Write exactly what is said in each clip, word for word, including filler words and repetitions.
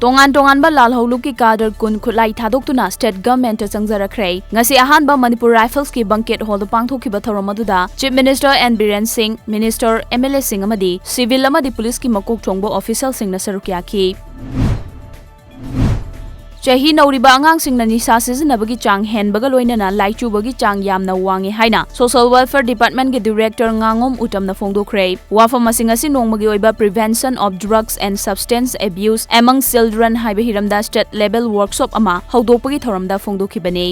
ꯇꯣꯉꯥꯟ ꯇꯣꯉꯥꯟꯕ ꯂꯥꯜꯍꯧꯂꯨꯞꯀꯤ cadre ꯀꯨꯟ ꯈꯨꯠꯂꯥꯏ ꯊꯥꯗꯣꯛꯇꯨꯅ state government ꯆꯪꯖꯔꯛꯈ꯭ꯔꯦ꯫ ꯉꯁꯤ ꯑꯍꯥꯟꯕ ꯃꯅꯤꯄꯨꯔ Rifles ꯀꯤ banquet hall ꯗ ꯄꯥꯡꯊꯣꯛꯈꯤꯕ ꯊꯧꯔꯝ ꯑꯗꯨꯗ Chief Minister N Biren Singh, Minister, M L A ꯁꯤꯡ ꯑꯃꯗꯤ civil ꯑꯃꯗꯤ police ꯀꯤ ꯃꯀꯣꯛ ꯊꯣꯡꯕ official ꯁꯤꯡꯅ ꯁꯔꯨꯛ ꯌꯥꯈꯤ꯫ ꯆꯍꯤ ꯅꯧꯔꯤꯕ ꯑꯉꯥꯡꯁꯤꯡꯅ ꯅꯤꯁꯥ ꯁꯤꯖꯤꯟꯅꯕꯒꯤ ꯆꯥꯡ ꯍꯦꯟꯕꯒ ꯂꯣꯏꯅꯅ ꯂꯥꯏꯆꯨꯕꯒꯤ ꯆꯥꯡ ꯌꯥꯝꯅ ꯋꯥꯡꯉꯤ ꯍꯥꯏꯅ Social Welfare Department ꯀꯤ Director ꯉꯥꯉꯣꯝ ꯎꯇꯝꯅ ꯐꯣꯡꯗꯣꯛꯈ꯭ꯔꯦ꯫ ꯋꯥꯐꯝ ꯑꯁꯤꯡ ꯑꯁꯤ ꯅꯣꯡꯃꯒꯤ ꯑꯣꯏꯕ Prevention of Drugs and Substance Abuse Among Children ꯍꯥꯏꯕ ꯍꯤꯔꯝꯗ state level workshop ꯑꯃ ꯍꯧꯗꯣꯛꯄꯒꯤ ꯊꯧꯔꯝꯗ ꯐꯣꯡꯗꯣꯛꯈꯤꯕꯅꯤ꯫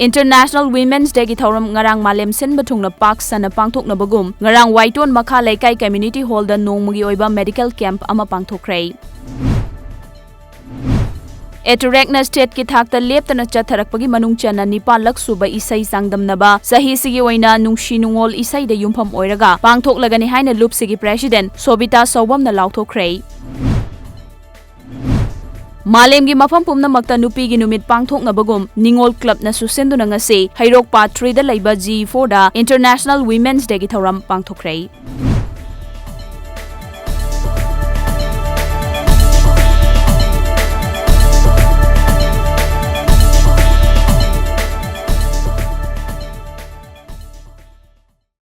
International Women's Day ꯒꯤ ꯊꯧꯔꯝ ꯉꯔꯥꯡ ꯃꯥꯂꯦꯝ ꯁꯤꯟꯕ ꯊꯨꯡꯅ ꯄꯥꯛ ꯁꯟꯅ ꯄꯥꯡꯊꯣꯛꯅꯕꯒꯨꯝ, ꯉꯔꯥꯡ ꯋꯥꯏꯇꯣꯟ ꯃꯈꯥ ꯂꯩꯀꯥꯏ community hall ꯗ ꯅꯣꯡꯃꯒꯤ ꯑꯣꯏꯕ medical camp ꯑꯃ ꯄꯥꯡꯊꯣꯛꯈ꯭ꯔꯦ꯫ Atarac ꯅ state ꯀꯤ ꯊꯥꯛꯇ ꯂꯦꯞꯇꯅ ꯆꯠꯊꯔꯛꯄꯒꯤ ꯃꯅꯨꯡ ꯆꯟꯅ ꯅꯤꯄꯥꯜꯂꯛ ꯁꯨꯕ ꯏꯁꯩ ꯆꯥꯡꯗꯝꯅꯕ ꯆꯍꯤꯁꯤꯒꯤ ꯑꯣꯏꯅ ꯅꯨꯡꯁꯤ ꯅꯨꯡꯉꯣꯜ ꯏꯁꯩꯗ ꯌꯨꯝꯐꯝ ꯑꯣꯏꯔꯒ ꯄꯥꯡꯊꯣꯛꯂꯒꯅꯤ ꯍꯥꯏꯅ ꯂꯨꯞꯁꯤꯒꯤ president ꯁꯣꯕꯤꯇꯥ ꯁꯧꯕꯝꯅ ꯂꯥꯎꯊꯣꯛꯈ꯭ꯔꯦ꯫ ꯃꯥꯂꯦꯝꯒꯤ ꯃꯐꯝ ꯄꯨꯝꯅꯃꯛꯇ ꯅꯨꯄꯤꯒꯤ ꯅꯨꯃꯤꯠ ꯄꯥꯡꯊꯣꯛꯅꯕꯒꯨꯝ ꯅꯤꯉꯣꯜ club ꯅꯁꯨ ꯁꯤꯟꯗꯨꯅ ꯉꯁꯤ ꯍꯩꯔꯣꯛ Part three ꯗ ꯂꯩꯕ G four ꯗ International Women's Day ꯒꯤ ꯊꯧꯔꯝ ꯄꯥꯡꯊꯣꯛꯈ꯭ꯔꯦ꯫